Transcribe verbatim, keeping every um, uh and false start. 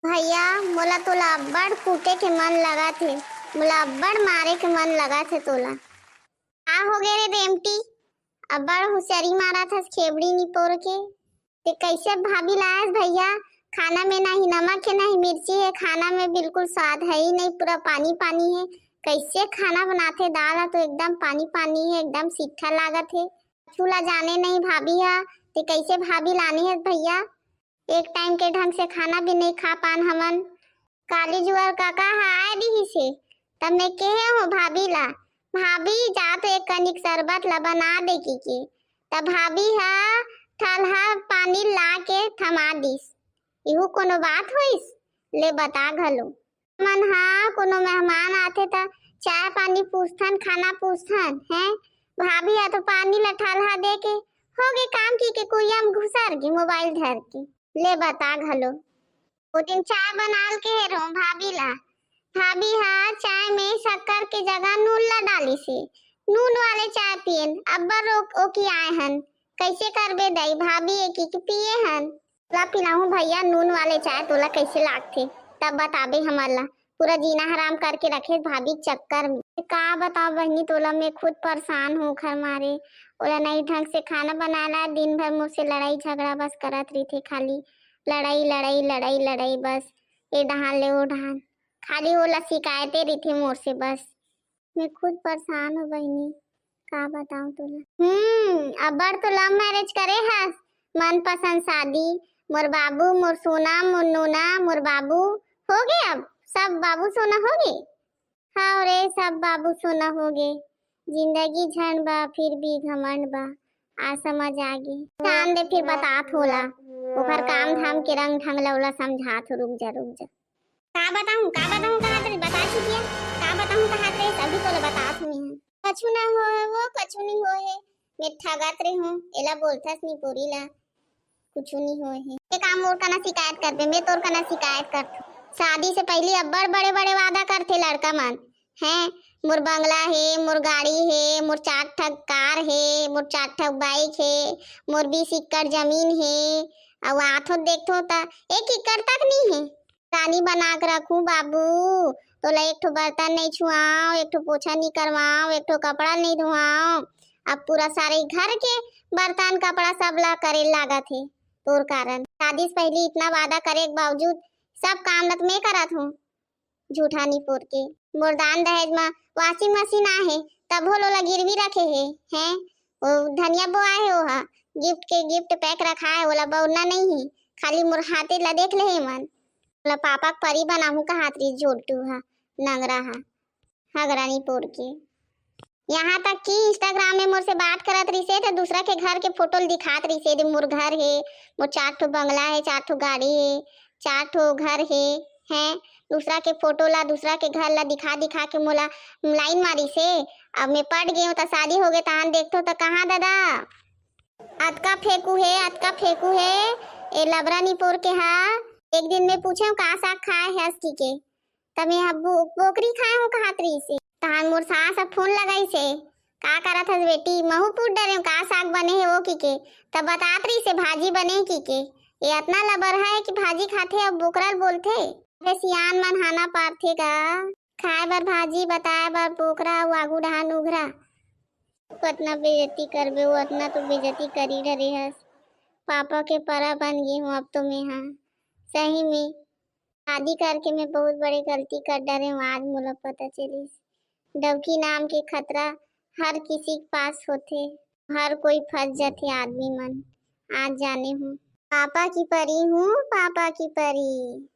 भैया, मोला तोला अब्बड़ कूटे के मन लगत हे, मोला अब्बड़ मारे के मन लगत हे तोला। का हो गे रे रेमटी, अब्बड़ हुसियारी मारत हस खेबड़ी निपोर के। ते कैसे भाभी लायस भैया? खाना में ना ही नमक हे, ना ही मिर्ची हे, खाना में बिल्कुल स्वाद हे ही नहीं, पूरा पानी पानी हे। कैसे खाना बनाथे? दाल ह तो एकदम पानी पानी हे, एकदम सिट्ठा लागत हे। कुछु ला जाने नहीं भाभी हा, ते कैसे भाभी लाने हे भैया? एक टाइम के ढंग से खाना भी नहीं खा पान हमन। काली जुआर काका ह आए रिहिस हे, तब मैं केहे हूँ भाभी ला, "भाभी, जा तो एक कनिक शरबत ला बना दे," कहिके। तब भाभी ह ठलहा पानी ला के थमा दिस। इहू कोनो बात होइस? ले बता घलो। मन हा कोनो मेहमान आथे त चाय पानी पूछथन, खाना पूछथन, हैं? भाभी ह तो पानी ला ठलहा दे के हो गे काम, कहिके कुरिया म घुसर गे मोबाइल धर के। ले बता घलो। ओ दिन चाय बनाल के हे रहूं भाभी ला। भाभी हा चाय में शक्कर के जगह नून ला डालिस हे। नून वाले चाय पियन, अब्बड़ रो-, ओकी आए हन। कैसे करबे दई, भाभी एकी के पिए हन। ला पिलाहूं भैया नून वाले चाय, तोला कैसे लागथे? तब बताबे हमर ला। पूरा जीना हराम करके रखे भाभी के चक्कर में। का बताओ बहिनी तोला, मैं खुद परेशान हूँ ओखर मारे। ओला नई ढंग से खाना बनाना, दिन भर मोर से लड़ाई झगड़ा बस करत रहिथे, खाली लड़ाई, लड़ाई, लड़ाई, लड़ाई बस। ए डहान ले ओ डहान, खाली ओला शिकायते रहिथे मोर से बस। मैं खुद परेशान हूँ बहिनी, का बताऊँ तोला। हम्म, अब्बड़ तो love marriage करे हस, मनपसंद शादी, मोर बाबू, मोर सोना, मोर नोना, मोर बाबू, हो गे अब, सब बाबू सोना हो गे। हाँ रे, सब बाबू सोना हो गे। जिंदगी झंड बा, फिर भी घमंड बा। आज समझ आ गे। शाम दे फिर बतात होला। ओकर काम धाम के रंग ढंग ला ओला समझात हो, रुक जा, रुक जा। का बताऊं, का बताऊं कहत रे, बता चुकिया। का बताऊं कहत रे, सभी तो बतात हूँ मैं। कछु ना होए वो, कछु नहीं होए हे। मैं ठगत रे हूँ, एला बोलथस निपोरी ला। कुछु नहीं होए हे। ये काम मोर कना शिकायत करबे, मैं तोर कना शिकायत करथूं। शादी से पहली अब्बड़ बड़े-बड़े वादा करथे लड़का मन, हैं? मोर बंगला हे, मोर गाड़ी हे, मोर चार ठक कार हे, मोर चार ठक bike हे, मोर बीस एकड़ जमीन हे, अउ आथो देखथो त एक एकड़ तक नहीं हे। रानी बना के रखूं बाबू, तोला एक ठो बर्तन नहीं छुआव, एक ठो पोछा नहीं करवाव, एक ठो कपड़ा नहीं धोआव। अब पूरा सारे घर के बर्तन कपड़ा सब ला करे लागत हे। तोर कारण शादी से पहली इतना वादा करे के बावजूद सब काम ल त मैं करत हूँ, झूठा निपोर के। मोर दान दहेज म washing machine आहे, तभो ल ओला गिरवी रखे हे, हैं? ओ धनिया बोआ हे, ओहा gift के gift pack रखा हे, ओला बउरना नहीं हे, खाली मोर हाथे ला देख ले हे मन। ओला पापा के परी बनाहूँ कहत रहिस जोल्टू हा, नंगरा हा, हगरा निपोर के। यहाँ तक कि Instagram में मोर से बात करत रहिसे त दूसरा के घर के फोटो ल दिखात रहिसे, दे मोर घर हे, मोर चार ठो बंगला हे, चार ठो गाड़ी हे, चार ठो घर हे, हैं? दूसरा के फोटो ला, दूसरा के घर ला दिखा दिखा के मोला line मारिसे। अब मैं पट गेहूं त शादी हो गे तहान देखथो त कहाँ दादा? अतका फेंकू हे, अतका फेंकू हे, ए लबरा निपोर के हा। एक दिन मैं पूछेंव का साग खाए हस कहिके, त मैं ह बो-, बोकरी खाए हूँ कहत रहिसे। तहान मोर सास ह फोन लगाइसे, "का करत हस बेटी? महू पूछ डरेंव का साग बने हे वो कहिके।" त बतात रहिसे भाजी बने हे कहिके। ए अतना लबरहा हे कि भाजी खाथे अउ बोकरा ल बोलथे। अबे सियान मन हाना पारथे गा, खाए बर भाजी, बताए बर बोकरा अउ आगू डहान उघरा। कतना बेइज्जती करबे, वो अतना तो बेइज्जती करी डरे हस। पापा के परा बन गे हूँ अब तो मैं हा। सही में शादी करके मैं बहुत बड़े गलती कर डरे हूँ, आज मोला पता चलिस। डौकी नाम के खतरा हर किसी के पास होथे, हर कोई फंस जथे आदमी मन। आज जाने हूँ, पापा की परी हूँ, पापा की परी।